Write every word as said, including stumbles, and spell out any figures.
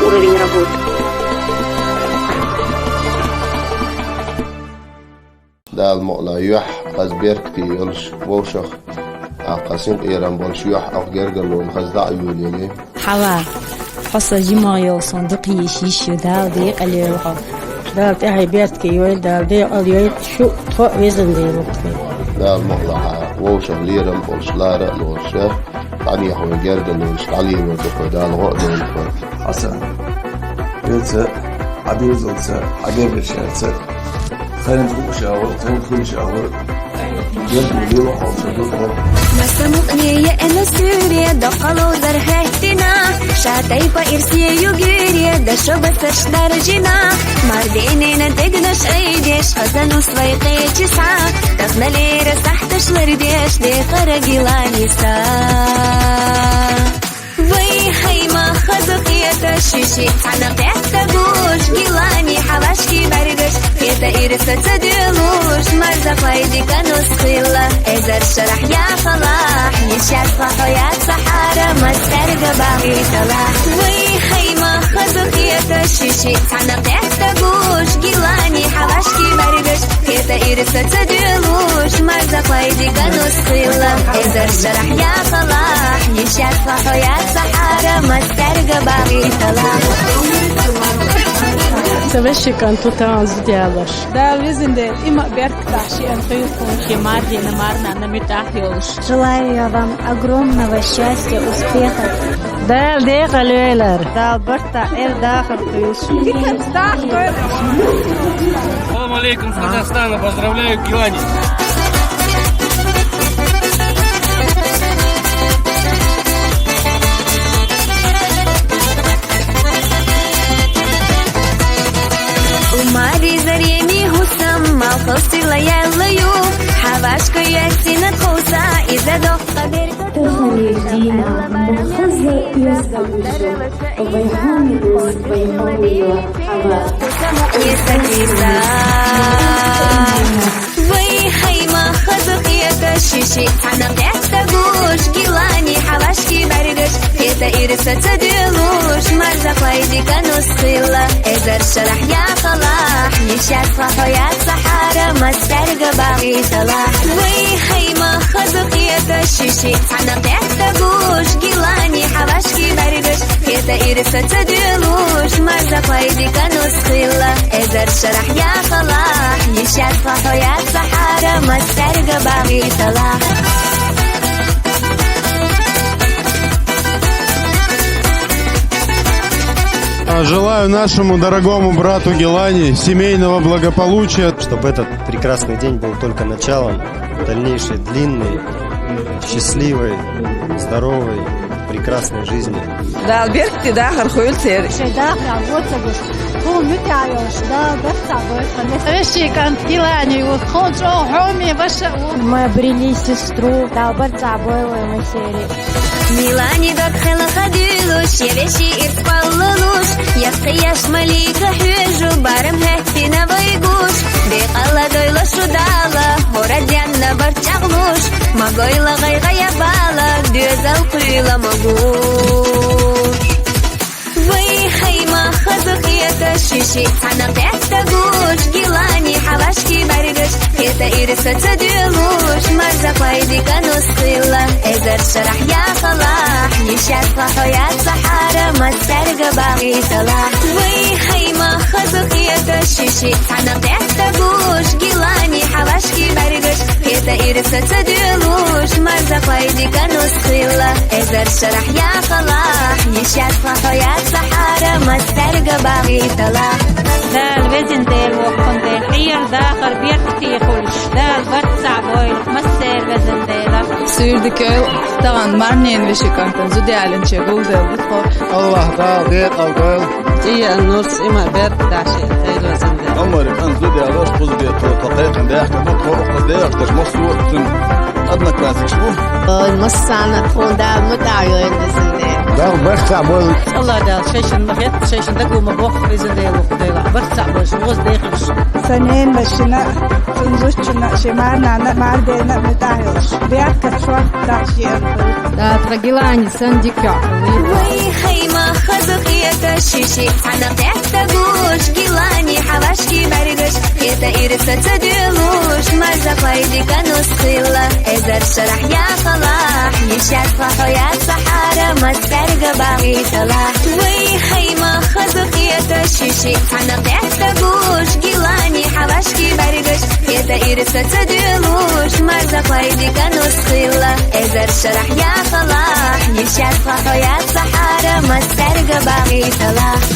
Уровень работы. Дала мукъалахь, юьхь хаза беркате йолуш вовшах, тӀаккха синкъерам болуш юьхь оха гергарлонна хаза дӀа а йолаелла. Хьава, хьо сан жимах йолу сан дукха йиш йиш ю, Дала декъала йойла хьо. Дала тӀаьхье беркате йойла, Дала декъала йойла шу, тхо а, везан Дела, ву-кх. Дала мукъалахь, вовшах лерам а болуш, лара а лоруш, къамехь вай гергарлонаш дӀалелор ду-кх вай, Дала гӀо а дойла тхоьга. Хьасан, эца, хьан доьзалца, хьан гергашца, тхайна хууш а вара, тхайна хуьлуш а вара, гергарло лело хьо, шу ду тхо. Маса мукъане еана суьйре, доккха ловзар хӀоьттина, ша тайпа ирсе югийре, дашо басарш даржийна, мардийнан дегнаш айдеш, хаза нус вай кхечи схьа, тахналера сахьташ лардеш, дехара Гилани са. Вай, хӀай, ма хаза хета шуьшиъ цхьаьна кхетта гуш, Гилани хьан вашки бӀаьргаш, хета ирса ца доьлуш, марза кхойдика нус хилла, эзар шарахь яхалахь, йиш яц хьо яц сахьара, мастаьрга багӀийталахь. Вай, хӀай, ма хаза хета шуьшиъ цхьаьна кхетта гуш, Гилани хьан вашки бӀаьргаш, хета ирса ца доьлуш, марза кхойдика нус хилла, эзар шарахь яхалахь, йиш яц хьо яц сахьара, мастаьрга багӀийталахь. Сан вешикан тутан зудялаш. Дала везан Дела, има беркатахь шен хуьйхуш, шен мардина марнана муьтӀахь йолуш. Желаю вам огромного счастья, успехов. Дала декъала йойла. Дала барт Эр дахар кхуьйсу. Салам алейкум с Казахстана. Поздравляю, Гилани. Умари зареми хӀусам, малхалсила яьлла ю, хьан вашка яьссина тховса, иза доккха беркат. Таханлердина ма хаза оьзда уьш, вай хьоме дус, вай хьоме йо, хьава. Эса диса. Вай, хӀай, ма хаза хета шуьшиъ цхьаьна кхетта гуш, Гилани хьан вашки бӀаьргаш, хета ирса ца доьлуш, марза кхойдика нус хилла, эзар шарахь яхалахь, йиш яц хьо яц сахьара, мастаьрга багӀийталахь. Вай, хӀай, ма хаза хета шуьшиъ цхьаьна кхетта гуш, Гилани хьан вашки бӀаьргаш, хета ирса ца доьлуш, марза кхойдика нус хилла, эзар шарахь яхалахь, йиш яц хьо яц сахьара, мастаьрга багӀийталахь. А, желаю нашему дорогому брату Гилани семейного благополучия. Чтобы этот прекрасный день был только началом дальнейшей длинной, счастливой, здоровой, прекрасной жизни. Дала беркате дахар хуьлда церан. Шайн дахарал воцургаш, тхуна муьтӀахь йолуш, Дала барт цхьаъ бойла. Вешин кӀант Гилани ву, тхуна чӀогӀа хьоме ваша а ву. Мы обрели сестру, Дала барт цхьаъ бойла вай массеран. Гилани дог хила ха дуьйлуш, я вешин ирс кхоллалуш, я кхиеш малика хьоьжу, барам хӀоьттина вай гуш. Декъала дойла шу Дала, хӀора денна барт чӀагӀлуш, ма гойла гӀайгӀа я бала, доьзал кхуьйла ма гуш. Вай, хӀай, ма хаза хета шуьшиъ цхьаьна кхетта гуш, Гилани хьан вашки бӀаьргаш, хета ирса ца доьлуш, марза кхойдика нус хилла, эзар шарахь яхалахь, йиш яц хьо яц сахьара, мастаьрга багӀийталахь. Вай, хӀай, ма хаза хета шуьшиъ цхьаьна кхетта гуш, Гилани хьан вашки бӀаьргаш, хета ирса ца доьлуш, марза кхойдика нус хилла, эзар шарахь яхалахь, йиш яц хьо яц сахьара, мастаьрга багӀийталахь. Дала везан Дела, воккхун Дела, хьера дахар беркате хуьлуш, Дала барт цхьаъ бойла, массеран везан Дела. Суьйре дика йойла, тахана марненан вешин кӀантана зуда ялийначеран гулделла ду тхо. АллахӀ Дала декъала дойла. ЦӀе а, нус а, има а беркате дахар хуьлда, везан Дела. Ӏумаран кӀант зуда ялош, кхуза бен тхо, тхо кхайкхина даьхкина, тхо укхаза дехаш дерш массо а цуьнан одноклассникаш бу. Ой, массарна тхуна Дала муьтӀахь йойла, везан Дела. Дала барт цхьаъ болба. Аллах Дала шайшан ма хетта, шайшан дагу ма боху, иза Дела, Дела. Барт цхьаъ болуш, гӀоз дехаш. Сан ненан машина, цун зудчун, шен марнана, мардена, муьтӀахь йолуш. Бехкачу дахчиан хуьлу. Да, тхан Гилани сан дика йоӀ хуьлу. Вай, хай ма хаза хета шиши, цхьана кхетта гуш, Гилани хьавашки бӀаьргаш. Кхета ирса ца дуьлуш, марза пайдика нус хилла. Эзар шарахь яхалахь, йиш яц тхо хьо яц сахьара, мас цаьрга багӀийталахь. Вай, хай ма хаза хета шиши, цхьана кхетта гуш, Гилани хьавашки бӀаьргаш. Кхета ирса ца дуьлуш, марза пайдика нус хилла. Эзар шарахь яхалахь, йиш яц тхо хьо яц сахьара, мас цаьрга багӀийталахь.